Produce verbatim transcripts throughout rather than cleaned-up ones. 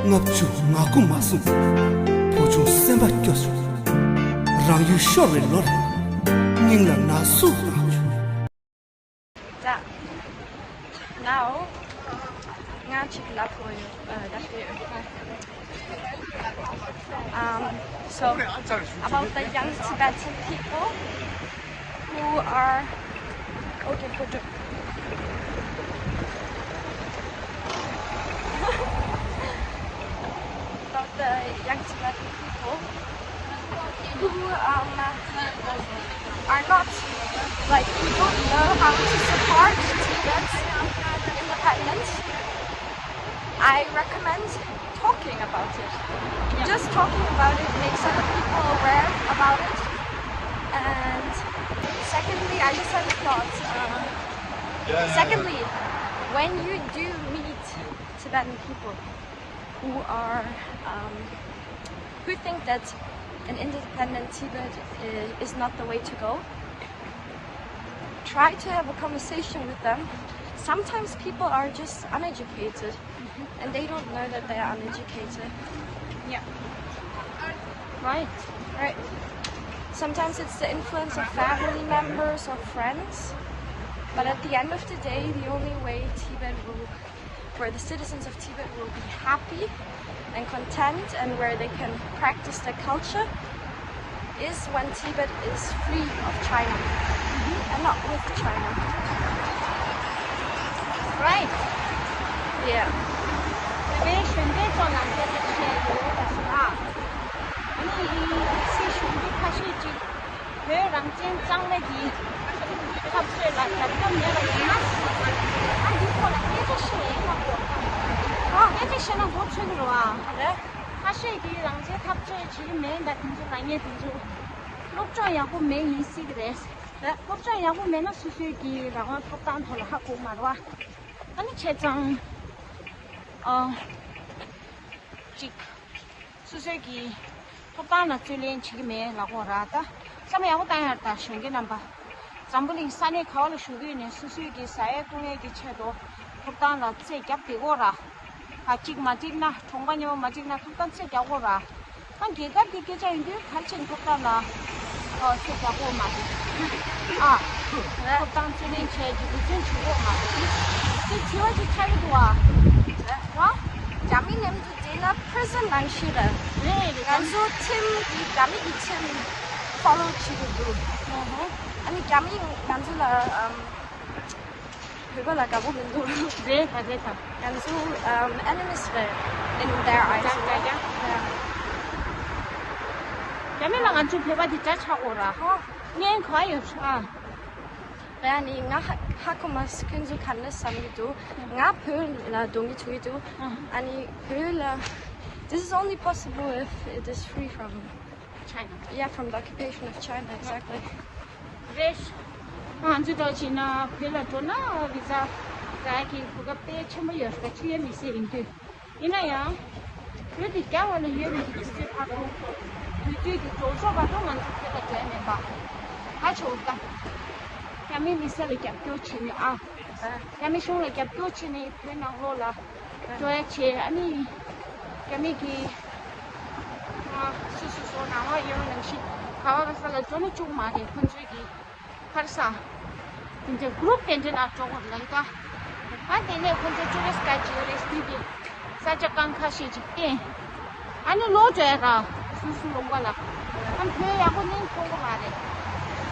ལྔ་བཅུ་ང་དགུ་མ་སོང་། བུ་ཆུང་སེམས་པ་སྐྱོ་བྱུང་། རང་ཡུལ་ཤོར་བའི་ལོར། སྙིང་ལ་ན་ཟུག་བཏང་བྱུང་། ད་ནའོ་ང་གཅིག་ལབ་དགོས་ཡོད། ཨ། ལབ་དགོས་ཡོད། Um, so, about the young Tibetan people who are, okay, for the, about the young Tibetan people who, um, are not, like, who don't know how to support Tibet's independence. I recommend talking about it. Just talking about it makes other people aware about it. And secondly, I just had a thought. Um, secondly, when you do meet Tibetan people who are, um, who think that an independent Tibet i- is not the way to go, try to have a conversation with them. Sometimes people are just uneducated and they don't know that they are uneducated. Yeah. Right. Right. Sometimes it's the influence of family members or friends. But at the end of the day, the only way Tibet will, where the citizens of Tibet will be happy and content and where they can practice their culture is when Tibet is free of China and not with China. Right? Yeah. དེ་བས་གཞོན་པའི་ཚོ་ལ་འབྲེལ་བ་བྱས་ཡོད་པ་སོང་ཨ། ཨ་ནི་སྲིད་གཞུང་གི་ཁ་ཤས་ཅིག་བོད་རང་བཙན་གཙང་མའི་གི་འཐབ་རྩོད་ལ་རྒྱབ་སྐྱོར་མེད་པ་ཡིན་ན། ཨ་འདི་ཐོག་ལ་སྐད་ཆ་བཤད་ཡིན་ན་གོ། ཨ་སྐད་ཆ་བཤད་ན་མགོ་ཚོས་ཀྱི་རེད་བ། རེད། ཁ་ཤས་ཀྱིས་རང་བཙན་འཐབ་རྩོད་བྱེད་ཀྱི་མེད་ད་དེ་ཚོ་ལ་ངས་དེ་ཚོ་སློབ་སྦྱོང་ཡག་པོ་མེད་ཡིན་སྲིད་ཀྱི་རེད། རེད། སློབ་སྦྱོང་ཡག་པོ་མེད་ན་སོ་སོའི་གི་རང་དབང་ཐོབ་ཐང་ཐོག་ལ་ཧ་གོ་མ་རེད་བ། ཨ་ནི་བྱས་ཙང་། ཨ། གཅིག་སོ་སོའི་གི་ཐོབ་ཐང་ལ་རྩོད་ལེན་བྱེད་ཀྱི་མེད་ལབ་དགོས་ར་ད། བསམ་ཡག་པོ་བཏང་ཡག་རེད་ད་གཞོན་སྐྱེས་རྣམ་པ། འཛམ་བུ་གླིང་ས་གནས་ག་བ་ལ་བཞུགས་ཀྱི་ཡོད་ནའི་སོ་སོའི་གི་ཟ་ཡས་བཏུང་ཡས་ཀྱི་ཆེད་དུ་ཐོབ་ཐང་ལ་རྩོད་རྒྱབ་བསྡད་དགོས་ར། ཨ་གཅིག་མ་འགྲིག་ན་གྲོང་པ་ཉོ་མ་འགྲིག་ན་ཐོབ་ཐང་རྩོད་རྒྱག་དགོས་ར། ཨ་རྒྱལ་ཁབ་ཀྱི་སྐད་ཆ་ཡིན་དུས་ག་རེ་བྱས་ནས་ཐོབ་ཐང་ལ་ཨ་རྩོད་རྒྱག་དགོས་མ་རེད། ཨ་ཐོབ་ཐང་རྩོད་ལེན་བྱས་ཀྱི་འབད་བརྩོན་བྱེད་དགོས་མ་རེད། དེ་དྲི་བ་ཅིག་ཆགས་ཀྱི་འདུག་ཨ། ར། རྒྱ་མི་མཉམ་དུ་བསྡད་ན་prison ནང་བཞིན་རེད། རེད་རེད། ང་ཚོ་ཁྲིམས་ཀྱི་རྒྱ་མི་གི་ཁྲིམས་follow བྱེད་དགོས་འདུག་ཨ་ནི་རྒྱ་མི་ང་ཚོ་ལ་ཨམ། བོད་པ་ལ་དགའ་པོ་མི་འདུག་རེད་ད་རེད་ད། ང་ཚོ་ཨམ་enemies རེད། In their eyes. རྒྱ་རྒྱ་རྒྱ། རྒྱ་མི་ལ་ང་ཚོ་བོད་པ་འདི་འདྲ་ཆགས་དགོས་ར། ཧ། ངས་ག་ཡོད་ཨ། ཡ་ནི་ང་ཧ་ཧ་གོ་མ་སོང་ཁྱོད་ཚོ་ག་འདྲ་བསམ་གྱི་འདུག་ང་བོད་ལ་སྡོད་མཁན་ཚོ་གི་འདུག་ཨ་ནི་བོད་ལ། This is only possible if it is free from China. Yeah, from the occupation of China, exactly. རེད། ང་ཚོ་འདྲ་བྱས་ན་བོད་ལ་འགྲོ་ན་བི་ཛ་རག་གི་གོ་སྐབས་དཔེ་ཆེན་པོ་ཡོད་རེད་ཆུ་ཡོད་མི་སེར་ཡིན་དུས། ཡིན་ན་ཡང་། བོད་དེ་རྒྱ་བོད་ལ་ཡོད་པའི་དུས་ཚོད་བར་དུ། དུས་ཚོད་ཀྱི་ལྡོག་ཕྱོགས་བར་དུ་ང་ཚོ་བོད་ལ་འགྲོ་ཡ་མེད་པ། ཧ་ཆེ་བོ་ད། རྒྱ་མིའི་མི་སེར་ལ་རྒྱབ་སྐྱོར་བྱས་ནས་ཨ། རྒྱ་མི་གཞུང་ལ་རྒྱབ་སྐྱོར་བྱས་ནས་བོད་ནང་ལོགས་ལ་འགྲོ་ཡ་བྱས་ཨ་ནི། རྒྱ་མི་གི། ང་སོ་སོ་སོ་ནང་ལོགས་ཡོད་ནང་བཞིན་ག་བ་ག་ས་ལ་འགྲོ་ན་བཅུག་མ་རེད་ཁོང་ཚོའི་གི། ཧར་ས། དེ་འདྲའི་group དེ་འདྲའི་ནང་འགྲོ་དགོས་ལབ་ད། ཨ་དེ་ནས་ཁོང་ཚོ་tourist guide བྱེད་རེས་དུས་ཀྱི་ས་ཆ་རྐང་ཁ་ཤས་ཅིག་བསྟན། ཨ་ནི་ལོག་འགྲོ་ཡ་ར། སུ་སུ་ལུང་པ་ལ། ཨ་ནི་བོད་ཡག་པོ་གླེང་ཐུབ་ཀྱི་མ་རེད།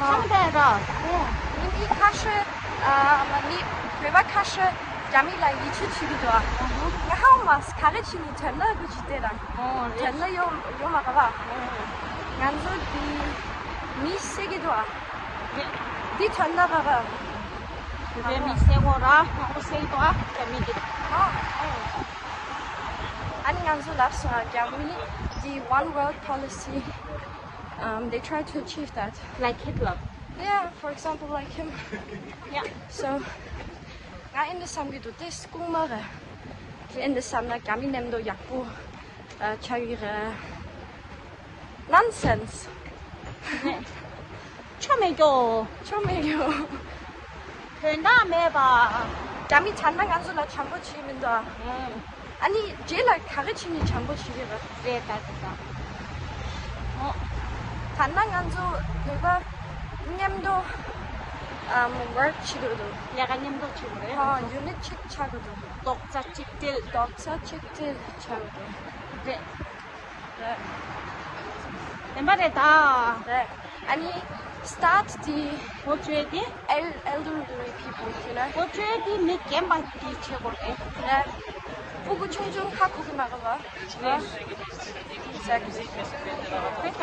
ཨ་ཁམས་འགྲོ་ཡ་ར། ཨོ། མི་འདི་ཁ་ཤས། ཨ་མ་མི་བོད་པ་ཁ་ཤས་རྒྱ་མི་ལ་ཡིད་ཆེས་བྱེད་ཀྱི་འདུག་ཨ། ང་ཧ་མ་ག་རེ་བྱས་ནས་དོན་དག་གི་ཇི་ལྟར་རང་། ཨོ་རེད། དོན་དག་ཡོད་ཡོད་མ་ག་བ། ང་ཚོ་འདི་མི་བསད་ཀྱི་འདུག་ཨ། འདི་དོན་དག་ག་རེ། དེ་མི་བསད་གོ་ར་ཁོ་བསད་དོ་ཨ་རྒྱ་མི་འདི། ཨ་ནི་ང་ཚོ་ལབ་སོང་ཨ་རྒྱ་མི་འདི་one world policy, um, they try to achieve that. Like Hitler. Yeah, for example, like him. Yeah. So, ང་ཨིན་དུ་བསམ་གྱི་འདུག་དེ་སྐུང་མ་རེད། ཨིན་དུ་བསམ་ན་རྒྱ་མི་མཉམ་དུ་ཡག་པོ་ཆགས་ཀྱི་རེད། Nonsense. ཆོ་མེད་རྒྱོ། ཆོ་མེད་རྒྱོ། དོན་དག་མེད་པ། རྒྱ་མི་བྱ་ན་ང་ཚོ་ལ་བྱམས་པོ་བྱེད་མི་འདུག་ཨ། ཨ་ནི་རྗེས་ལ་ག་ག་ཕྱིན་ནས་བྱང་པོ་བྱེད་ཀྱི་རེད། རེད་ད་ད་ད། ཨོ། ད་ལྟ་ང་ཚོ་བོད་པ་མཉམ་དུ་ཨམ་work་བྱེད་དགོས་འདུག་ལས་ཀ་མཉམ་དུ་བྱེད་དགོས་རེད། ཨ་unit་གཅིག་ཆགས་དགོས་འདུག་རྡོག་རྩ་གཅིག་སྒྲིལ། རྡོག་རྩ་གཅིག་སྒྲིལ་ཆགས་དགོས་འདུག་རེད། རེད། བདེན་པ་རེད་ད། རེད། ཨ་ནི་start་དེ་འགོ་བཅོལ་དེ། El- elderly people, you know. འགོ་བཅོལ་དེ་མི་རྒན་པ་དེ་བྱེད་དགོས་རེད། རེད། སྤུ་གུ་ཆུང་ཆུང་ཧ་གོ་གི་མ་གོ་བ། རེད། Exactly. རེད་ད།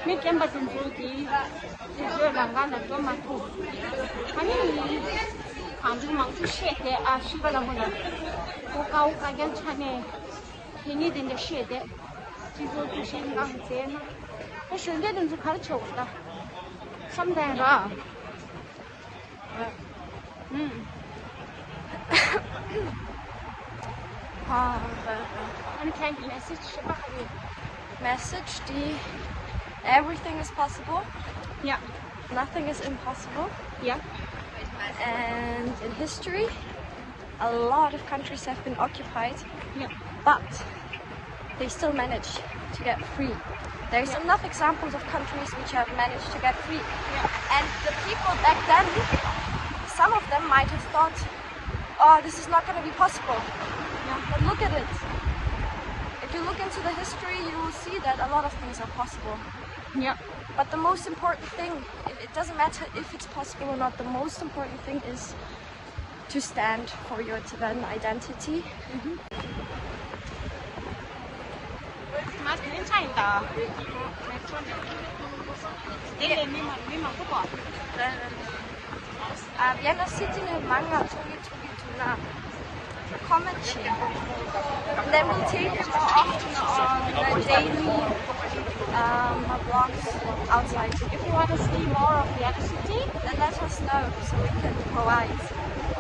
མི་རྒན་པ་དེ་ཚོ་གིས་དེ་ཚོའི་ལམ་ཁ་ལ་འགྲོ་མ་ཐུབ། ཨ་ནི་གང་བྱུང་མང་བྱུང་བཤད་དེ། ཨ་ཤི་ཀ་ལ་མོ་ལ་ཨོ་ཀ་ཨོ་ཀ་རྐྱང་ཆ་ནས། དེ་ནི་དེ་འདྲ་བཤད་དེ། སྤྱི་ཚོགས་འདུ་ཤེས་འགའ་མཛད་ན། ཨ་གཞོན་སྐྱེས་དེ་ཚོ་ག་རེ་བྱེད་དགོས་ད། བསམ་བཏང་ར། ཨུམ། ཨ་ནི་ཁྱེད་ཀྱི་message་ཞེ་པོ་ག་རེ། Message་དེ། Everything is possible. Yeah. Nothing is impossible. Yeah. And in history, a lot of countries have been occupied, yeah, but they still manage to get free. There's, yeah, enough examples of countries which have managed to get free. Yeah. And the people back then, some of them might have thought, "Oh, this is not gonna be possible." Yeah. But look at it. If you look into the history, you will see that a lot of things are possible. Yeah. But the most important thing, it, it doesn't matter if it's possible or not, the most important thing is to stand for your Tibetan identity. ང་དེ་རིང་ཆ་ཡིན་ད། མེ་ཊོ་ནས། དེ་ལས་མི་མང་མི་མང་པོ་པ། ཨ། Vienna city་ནས་མང་ང་ཚོགས་ཀྱི་ཚོགས་ཀྱི་འདུག་ན། Comment here. Then we'll take you more often on the daily um, vlogs outside. If you want to see more of the other city, then let us know so we can provide.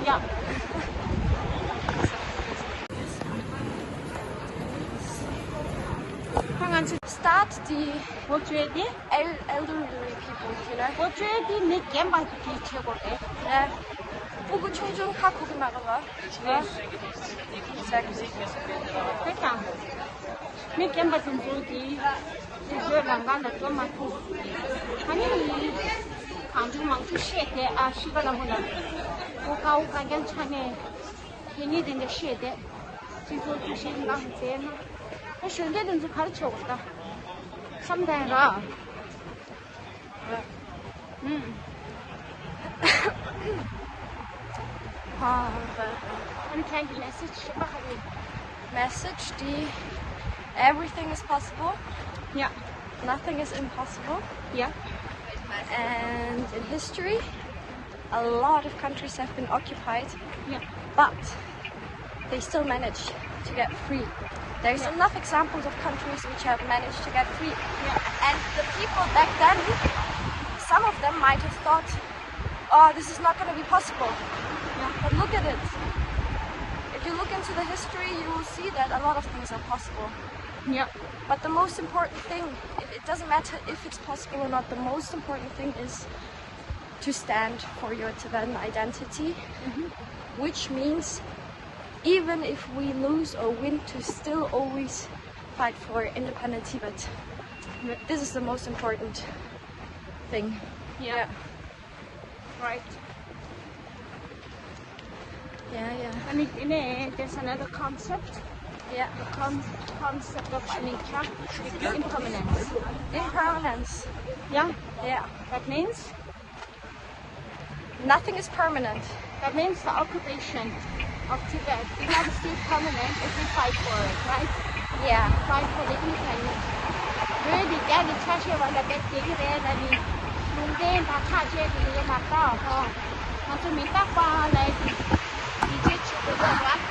Yeah. Hang on to start the portrait. El- elderly people, you know. འགོ་བཅོལ་དེ་མི་རྒན་པ་དེ་བྱེད་དགོས་རེད། རེད། སྤུ་གུ་ཆུང་ཆུང་ཧ་གོ་གི་མ་རེད་བ། རེད། རེད་དང་། མི་རྒན་པ་དེ་ཚོ་གིས་དེ་ཚོའི་ལམ་ཁ་ལ་འགྲོ་མ་ཐུབ། ཨ་ནི་གང་བྱུང་མང་བྱུང་བཤད་དེ། ཨ་ཤི་ཀ་ལ་མོ་ལ་ཨོ་ཀ་ཨོ་ཀ་རྐྱང་ཆ་ནས་དེ་ནི་དེ་འདྲ་བཤད་དེ། སྤྱི་ཚོགས་འདུ་ཤེས་འགའ་མཛད་ན། ཨ་གཞོན་སྐྱེས་དེ་ཚོ་ག་རེ་བྱེད་དགོས་ད། བསམ་བཏང་ར། ཨུམ། ཨ་ནི་ཁྱེད་ཀྱི་message་ཞེ་པོ་ག་རེ། Message་དེ། Everything is possible. Yeah. Nothing is impossible. Yeah. And in history, a lot of countries have been occupied, yeah, but they still manage to get free. There's, yeah, enough examples of countries which have managed to get free. Yeah. And the people back then, some of them might have thought, "Oh, this is not gonna be possible." Yeah. But look at it. If you look into the history, you will see that a lot of things are possible. Yeah. But the most important thing, it, it doesn't matter if it's possible or not, the most important thing is to stand for your Tibetan identity, mm-hmm, which means even if we lose or win, to still always fight for independent Tibet. Right. This is the most important thing. Yeah. Yeah. Right. Yeah, yeah. I mean, in a, there's another concept. Yeah. The con- concept of anicca, impermanence. Impermanence. Yeah. Yeah. That means nothing is permanent. That means the occupation of Tibet. Tibet is still permanent if we fight for it, right? Yeah. Fight for the independence. བོད་འདི་རྒྱ་གི་ཆ་ཤས་བ་ལ་བསྡད་ཀྱི་རེད་ལ་ནི། ལུང་བསྟན་དང་ཁྲག་བཅད་ཀྱི་ཡོད་མ་རེད་ད། ཧོ། ང་ཚོ་མི་རྟག་པ་ལ་ཡི་ཡིད་ཆེས་བྱེད་དགོས་པ་རེད་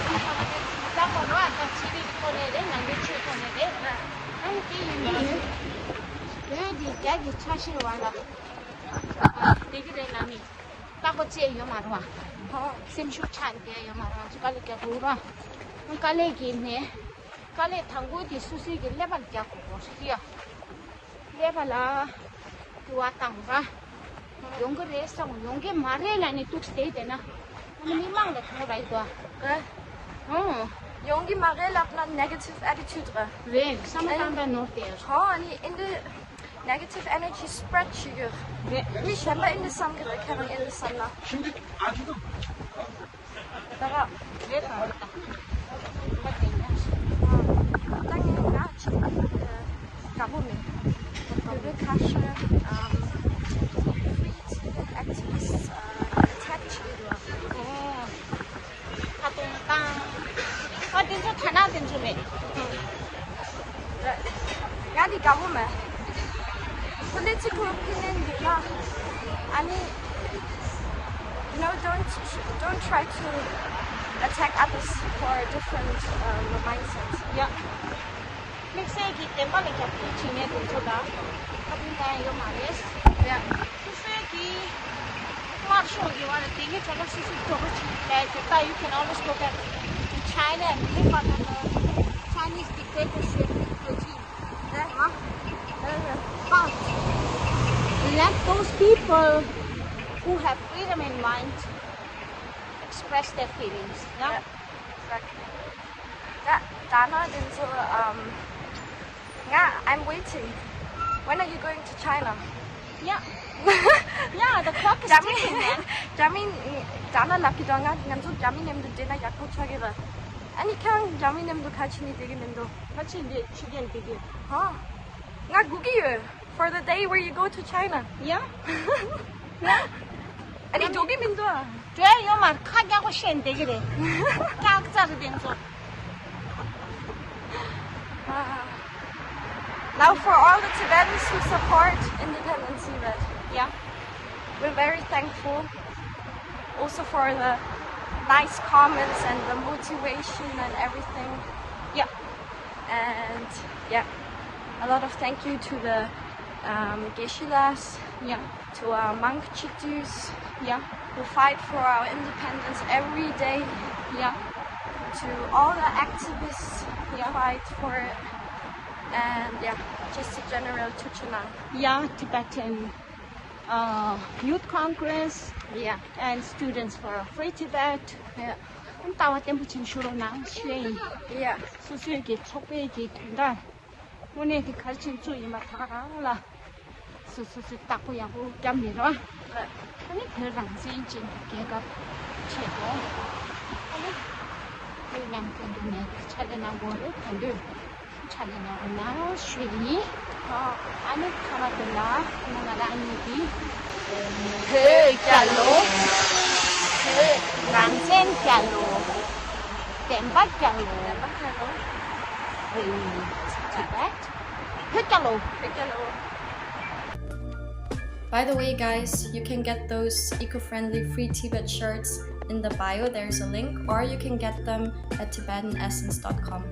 བ། མི་རྟག་པ་རེད་བ། ད་ཚན་རིག་གི་ཐོག་ནས་རེད། ནང་པའི་ཆོས་ཐོག་ནས་རེད། ཨ་ནི་དེ་ཡིན་དུས་བོད་འདི་རྒྱ་གི་ཆ་ཤས་བ་ལ་བསྡད་ཀྱི་རེད་ལ་ནི། རྟག་པ་བཅད་ཡོད་མ་རེད་བ། ཧོ། སེམས་ཤུགས་ཆག་བསྡད་ཡོད་མ་རེད་བ། ང་ཚོ་དཀའ་ལས་རྒྱག་དགོས་རེད་བ། དཀའ་ལས་ཀྱི་ནས། དཀའ་ལས་དང་པོ་དེ་སོ་སོའི་གི་ཀླད་པ་ལ་རྒྱག་དགོས་རེད་ཡ། ཀླད་པ་ལ་དུ་བ་བཏང་ར། ཡོང་གི་རེད་བསམ། ཡོང་གི་མ་རེད་ལབ་ནས་ཏོག་ཙམ་བསྡད་བསྡད་ན། ཨ་ནི་མི་མང་ལ་དོགས་ར་ཡོད་དོ། ཨ། འདི་མ་རེད་ལབ་ན་negative attitude་རེད། རེད། བསམ་བློ་བཏང་པ་ནོར་ཏེ། ཧོ། ཨ་ནི་འདི་negative energy spread བྱེད་རྒྱུ་རེད། མི་གཞན་པ་འདི་བསམ་གི་རེད། ཁྱེད་རང་འདི་བསམ་ན། ད་ག་རེད་ད། ད་ངས་ང་ཅིག་དགའ་པོ་མེད། བོད་པའི་ཁ་ཤས་ཨམ་free Tibet activists attack བྱེད་ཀྱི་འདུག་ཁ་གཏོང་བཏང་། ཨ་དེ་ཚོ་ཐ་ན་དེ་ཚོ་མེད། ང་འདི་དགའ་པོ་མེད། Political opinion འདི་ལ་ཨ་ནི། You know, don't don't try to attack others for different um, mindsets. Yeah. དམིགས་བསལ་གྱི་བདེན་པ་ལ་རྒྱབ་སྐྱོར་བྱེད་མཁན་དེ་ཚོ་ལ་ཁ་ཏོན་གཏོང་ཡ་ཡོད་མ་རེད། Yeah. སོ་སོའི་གི་དམར་ཤོག་གི་བར་ལ་དེ་གའི་གྲས་ལ་སོ་སོ་རྒྱབ་སྐྱོར་བྱེད་ཀྱི་རེད། དེ་ལྟ་you can always go back to China and live under the Chinese dictatorship regime. But let those people who have freedom in mind express their feelings. Yeah? Exactly. ད་ད་ནི་དེ་ཚོ་ཨམ། ང་I'm waiting. When are you going to China? Yeah. Yeah, the clock is ticking, man. རྒྱ་མི་ད་ནི་ལབ་ཀྱི་འདུག་ང་ང་ཚོ་རྒྱ་མི་མཉམ་དུ་འབྲེལ་ན་ཡག་པོ་ཆགས་ཀྱི་རེད། ཨ་ནི་ཁྱེད་རང་རྒྱ་མི་མཉམ་དུ་ཁ་ཕྱེ་ནས་བསྡད་ཀྱི་མི་འདུག་ཁ་ཕྱེ་ནས་ཕྱི་རྒྱལ་བསྡད་ཀྱི། ཧ། ང་སྒུག་གི་ཡོད། For the day where you go to China. Yeah. ཨ་ནི་འགྲོ་གི་མི་འདུག་ཨ། འགྲོ་ཡ་ཡོད་མ་རེད། ཁ་རྒྱག་པ་བཤད་བསྡད་ཀྱི་རེད། སྐྱག་རྫ་རེད་དེ་ཚོ། Now for all the Tibetans who support independence, Tibet. Yeah. We're very thankful also for the nice comments and the motivation and everything. Yeah. And yeah, a lot of thank you to the um, geishas, yeah, to our monk chittus, yeah, who fight for our independence every day, yeah, to all the activists who, yeah, fight for it, and yeah, just a general tuchanang. Yeah, Tibetan uh, Youth Congress, yeah, and Students for Free Tibet. Yeah. ལྟ་བ་བརྟན་པོ་ཅན་ཞུ་རོགས་གནང་ཞུ་ཡ་ཡིན། Yeah. སོ་སོའི་གི་ཚོགས་པའི་གི་དོན་དག་དངོས་གནས་དེ་ག་རེ་བྱེད་ཚུལ་ཡིན་པ་ད་ག་རང་ལ་སོ་སོ་སོའི་བདག་པོ་ཡག་པོ་བརྒྱབ་མི་རོགས། ཨ་ནི་བོད་རང་བཙན་ཅན་གྱི་རྒྱལ་ཁབ་ཆེད་དུ་ཨ་ནི་བོད་རང་བཙན་དུ་མེད་པའི་ཕྱག་ལས་གནང་དགོས་རེད། དེ་འདོད་ཕྱག་ལས་གནང་རོགས་གནང་ཞུ་ཡ་ཡིན། ཨ་ནི་ཁ་མ་དེ་ལ་ང་ང་རང་གཉིས་ཀྱིས་བོད་རྒྱལ་ལོ། བོད་རང་བཙན་རྒྱལ་ལོ། བདེན་པ་རྒྱལ་ལོ། བདེན་པ་རྒྱལ་ལོ། བོད་ཡིན། Tibet། བོད་རྒྱལ་ལོ། བོད་རྒྱལ་ལོ། By the way, guys, you can get those eco-friendly free Tibet shirts in the bio. There's a link, or you can get them at Tibetan Essence dot com.